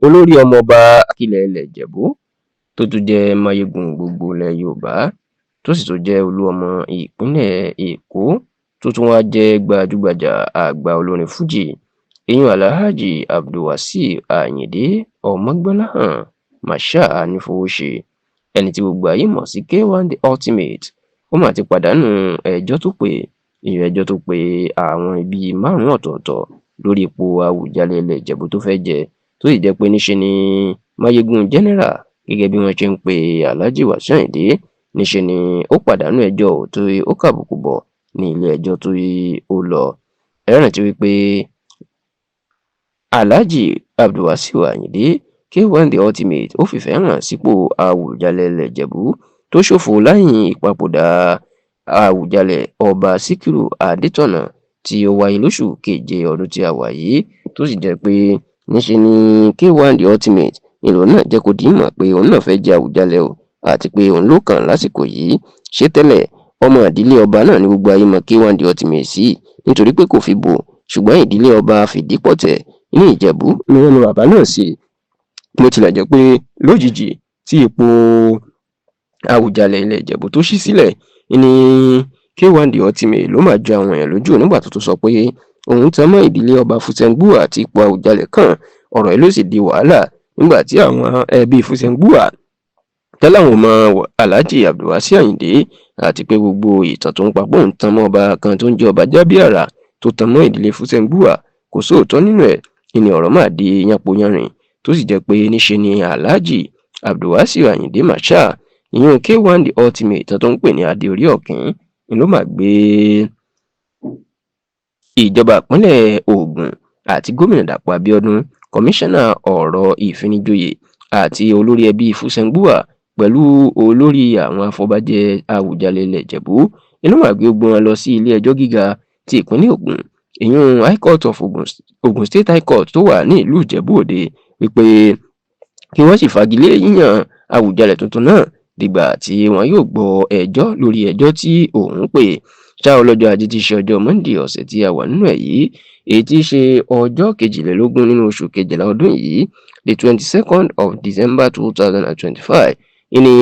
Olórí ọmọọba Akílẹ̀ ilẹ̀ Ìjẹ̀bú tó tún jẹ́ Mayegun gbogbo ilẹ̀ Yorùbá, tó sì tún jẹ́ Olú Ọmọ ìpínlẹ̀ Èkó, tó tún wáá jẹ́ gbajúgbajà àgbà olórin Fuji, ìyẹn Alhaji Abdulwasaiu Ayinde Ọmọgbọ́láhàn Marshal Anífowóṣe, ẹni tí gbogbo ayé mọ̀ sí K1 The Ultimate, ó mà ti pàdánù ẹjọ́ tó pè, ìyẹn ẹjọ́ tó pe àwọn bíi márùn-ún ọ̀tọ̀ọ̀tọ̀ lórí ipò Àwùjalẹ̀ ilẹ̀ Ìjẹ̀bú tó fẹ́ jẹ, tó sì jẹ́ pé níṣe ni Mayegun General, gẹ́gẹ́ bí wọ́n ṣe ń pe Alhaji Wasiu Ayinde, níṣe ni ó pàdánù ẹjọ́ tó ó kàbùkù bọ̀ ní ilé ẹjọ́ tó ó lọ. Ẹ rántí wípé Alhaji Abdulwasiu Ayinde K1 The Ultimate ó fìfẹ́ hàn sípò Àwùjalẹ̀ ilẹ̀ Ìjẹ̀bú tó ṣòfò lẹ́yìn ìpapòdà Àwùjalẹ̀ Ọba Síkírù Adétọ̀nà tí ó wáyé lóṣù keje ọdún tí a wà yìí, tó sì jẹ́ pé níṣe ni K1 The Ultimate ìlú náà jẹ́ kó di mọ̀ pé òun náà fẹ́ jẹ Àwùjalẹ̀ o, àti pé òun ló kàn lásìkò yìí. Ṣé tẹ́lẹ̀ ọmọ ìdílé ọba náà ní gbogbo ayé mọ̀ K1 The Ultimate sí, nítorí pé kò fi bò, ṣùgbọ́n ìdílé ọba Fìdípọ̀tẹ̀ ní Ìjẹ̀bú ni wọ́n mọ bàbá náà sí. Bó tilẹ̀ jẹ́ pé lójijì tí ipò Àwùjalẹ̀ ilẹ̀ Ìjẹ̀bú tó ṣí sílẹ̀ ní K1 The Ultimate ló máa jọ àwọn èèyàn lójú nígbà tó tún sọ pé òun tan mọ́ ìdílé ọba Fúsẹ̀ngbùwà àti ipò Àwùjalẹ̀ kan. Ọ̀rọ̀ yìí ló sì di wàhálà nígbà tí àwọn ẹbí Fúsẹ̀ngbùwà tẹ́láwọn mọ Alhaji Abdulwasiu Ayinde, àti pé gbogbo ìtàn tó ń papọ̀ ń tan mọ́ ọba kan tó ń jẹ́ ọba Jábíàrà tó tan mọ́ ìdílé Fúsẹ̀ngbùwà kò sóòótọ́ nínú ẹ̀. Ìní ọ̀rọ̀ máa di yánpọnyánrin, tó sì jẹ́ pé níṣe ni Alhaji Abdulwasiu Ayinde Marshal, ìyún K1 The Ultimate tó ń pè ní adé orí ọ̀kín, ni ló máa gbé ìjọba ìpínlẹ̀ Ògùn àti gómìnà Dàpọ̀ Abíọ́dún, kọmíṣánná ọ̀rọ̀ ìfinijoyè àti olórí ẹbí Fúsẹ̀ngbùwà pẹ̀lú olórí àwọn afọbajẹ Àwùjalẹ̀ ilẹ̀ Ìjẹ̀bú, inú máa gbé gbogbo wọn lọ sí ilé ẹjọ́ gíga ti ìpínlẹ̀ Ògùn, ìyún High Court of Ogun, Ogun State High Court tó wà ní ìlú Ìjẹ̀bú Òde, wípé kí wọ́n sì fagilé yíyan Àwùjalẹ̀ tuntun náà dìgbà tí wọn yóò gbọ́ ẹjọ́ lórí ẹjọ́ tí òun pè. Ṣá ọlọ́jọ́ Ajé tí í ṣe ọjọ́ Monday ọ̀sẹ̀ tí a wà nínú ẹ̀ yìí, èyí tí í ṣe ọjọ́ 22 nínú oṣù kejìlá ọdún yìí, the 22nd of December 2025, ìní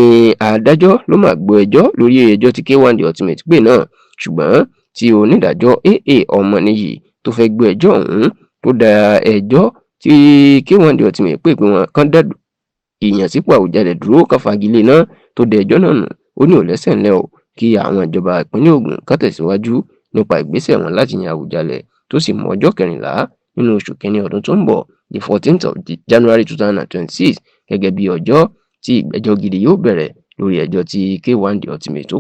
adájọ́ ló máa gbọ́ ẹjọ́ lórí ẹjọ́ tí K1 The Ultimate pè náà, ṣùgbọ́n tí onídàájọ́ AA Ọmọníyì tó fẹ́ gbọ́ ẹjọ́ ọ̀hún tó dá ẹjọ́ tí K1 The Ultimate pè pé wọn kàn dá ìyànsípò Àwùjalẹ̀ dúró, kan fagilé náà, tó dá ẹjọ́ náà nù. Ó ní ò lẹ́sẹ̀ ńlẹ̀ o, kí àwọn ìjọba ìpínlẹ̀ Ògùn kàn tẹ̀síwájú nípa ìgbésẹ̀ wọn láti yan Àwùjalẹ̀, tó sì mú ọjọ́ 14 nínú oṣù kínní ọdún tó ń bọ̀, the 14th of January 2026, gẹ́gẹ́ bí ọjọ́ tí ìgbẹ́jọ́ gidi yóò bẹ̀rẹ̀ lórí ẹjọ́ tí K1 The Ultimate tó